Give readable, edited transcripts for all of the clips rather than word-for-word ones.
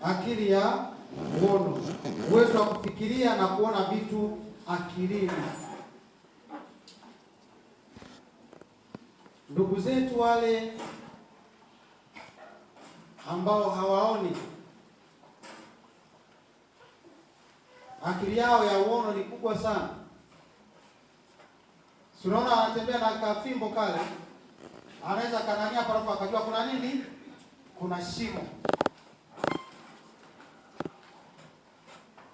Akili ya uono, uwezo wa kufikiria na kuona vitu akilini. Ndugu zetu wale ambao hawaoni, akili yao ya uono ni kubwa sana. Si unaona anatembea na kafimbo kale, anaweza kanania halafu akajua kuna nini, kuna shimo.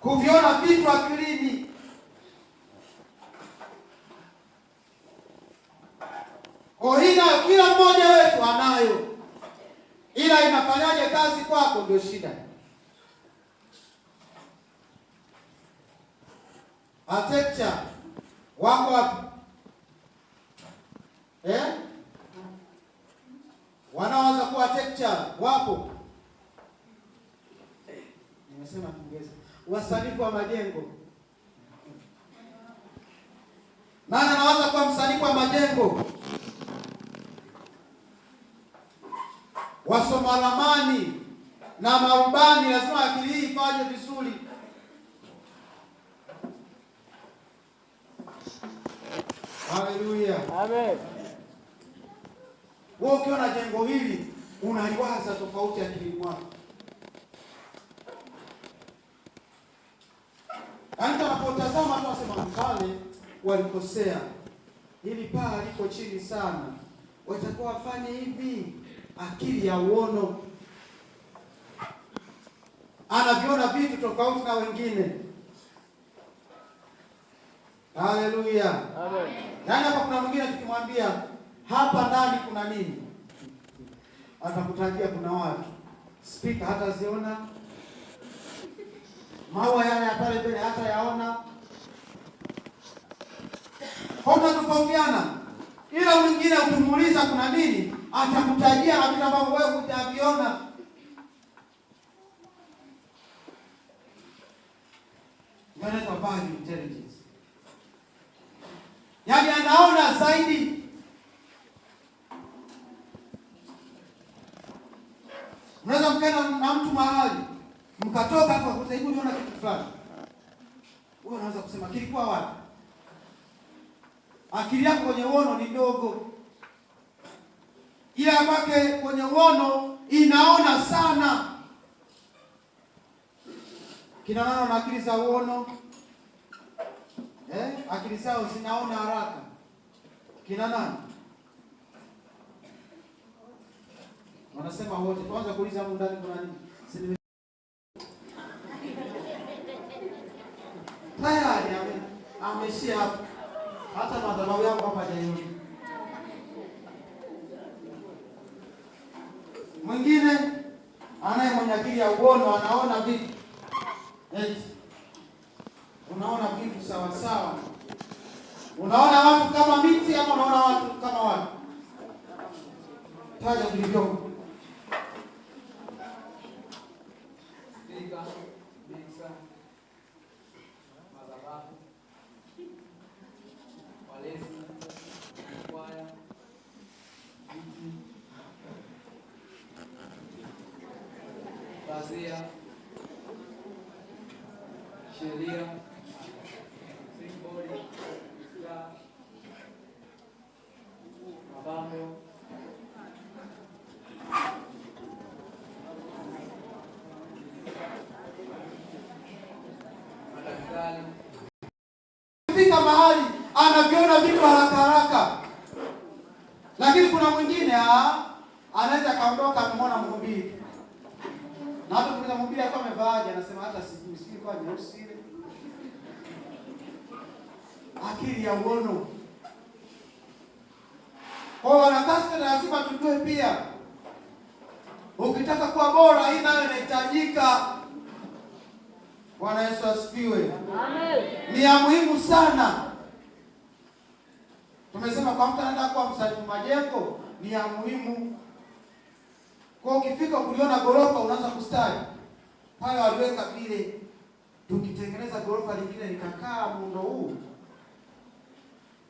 Kuviona vitu akilini. Kwa hiyo kila mmoja wetu anayo, ila inafanyaje kazi kwako ndio shida. Architecture wako wapi? Eh? Wanaoanza kuwa architecture wapo? Nimesema Kiingereza. Wasanifu wa majengo. Nani anawaza kuwa msanifu wa majengo? Wasoma ramani na marubani lazima akili hii ifanye vizuri. Haleluya. Amen. Wewe ukiona jengo hili unaliwaza tofauti akilini mwako. Yaani anapotazama tu asema pale walikosea, hili paa liko chini sana, watakuwa wafanye hivi. Akili ya uono, anaviona vitu tofauti na wengine. Haleluya. Amen. Yaani hapa kuna mwingine tukimwambia hapa ndani kuna nini, atakutajia kuna watu, spika hataziona, maua yale ya pale mbele hata yaona. Tofautiana, ila mwingine ukimuuliza kuna nini, atakutajia na vitu ambavyo wewe hujaviona. Inaitwa value intelligence, yaani anaona zaidi. Unaweza mkaenda na mtu mahali mkatoka hapo akakuta hivi, uliona kitu fulani, wewe unaweza kusema kilikuwa wapi? Akili yako kwenye uono ni ndogo, ila kwake kwenye uono inaona sana. Kina nani na akili za uono? Akili zao zinaona haraka. Kina nani? Wanasema wote. Kwanza kuuliza huko ndani kuna nini? Si tayari ameishia hapo. Hata madhabahu yangu hapa hajaiona. Mwingine anaye mwenye akili ya uono anaona vitu. Eti unaona vitu sawa sawa. Unaona watu kama miti ama unaona watu kama watu? Taja vilivyomo. Spika, mixer, madhabahu, walezi, kwaya, viti, pazia, sheria, simboli, taa, mabango. Madaftari. Fika mahali anaviona vitu haraka haraka, lakini kuna mwingine anaweza akaondoka amemwona mhubiri, na hata kuuliza mhubiri alikuwa amevaaje, anasema hata sijui, sijui kwa nyeusi ile. Akili ya uono. Kwa wanakasi lazima tujue pia, ukitaka kuwa bora, hii nayo inahitajika. Bwana Yesu asifiwe. Amen. Ni ya muhimu sana. Tumesema kwa mtu anaenda kuwa msanifu majengo ni ya muhimu. Kwa ukifika kuliona gorofa unaanza kustari. Pale waliweka vile, tukitengeneza gorofa lingine likakaa muundo huu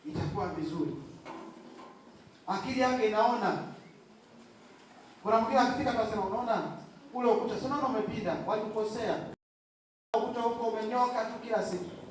itakuwa vizuri. Akili yake inaona. Kuna mwingine akifika akasema unaona Ule ukuta sio, unaona umepinda, walikukosea. Ukuta huko umenyoka tu kila siku.